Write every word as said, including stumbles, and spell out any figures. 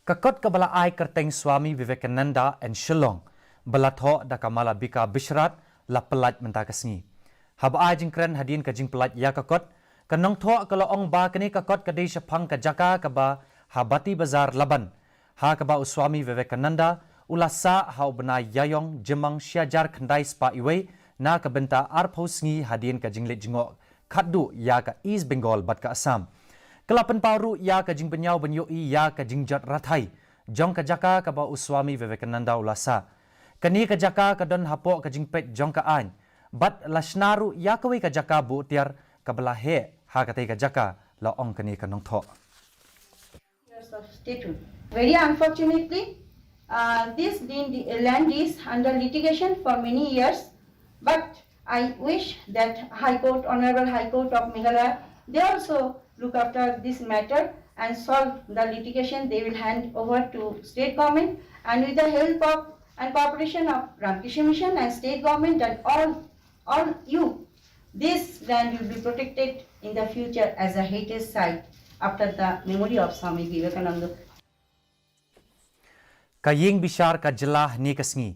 Ka kot kaba la ai kyrteng Swami Vivekananda and Shillong, ba la thoh da ka Malabika Bisharat, la pyllait mynta ka sngi. Haba ai jingkren hadien ka jingpyllait ïa ka kot, ka nongthoh ka la ong ba kane ka kot ka dei shaphang ka jaka kaba ha Bati Bazar Laban, ha kaba u Swami Vivekananda u la sah ha u bnai Ïaïong Jymmang shihajar khyndai spah iwei, na ka bynta arphew sngi hadien ka jingleit jngoh khatduh ïa ka East Bengal bad ka Assam. Ka la pynpaw ruh ïa ka jingbynñiaw ban ïohi ïa ka jingjot rathai jong ka jaka kaba u Swami Vivekananda u la sah. Kane ka jaka ka don hapoh ka jingpeit jong ka aiñ, bad la shna ruh ïa kawei ka jaka buh tiar kaba la heh ha katei ka jaka, la ong kane ka nongthoh. Years of statehood. Very unfortunately, uh, this land is under litigation for many years, but I wish that High Court, Honorable High Court of Meghalaya, they also look after this matter and solve the litigation. They will hand over to state government, and with the help of and cooperation of Ramkrishna Mission and state government and all, all you, this land will be protected in the future as a heritage site after the memory of Swami Vivekananda. Ka ïing bishar ka jylla hynne ka sngi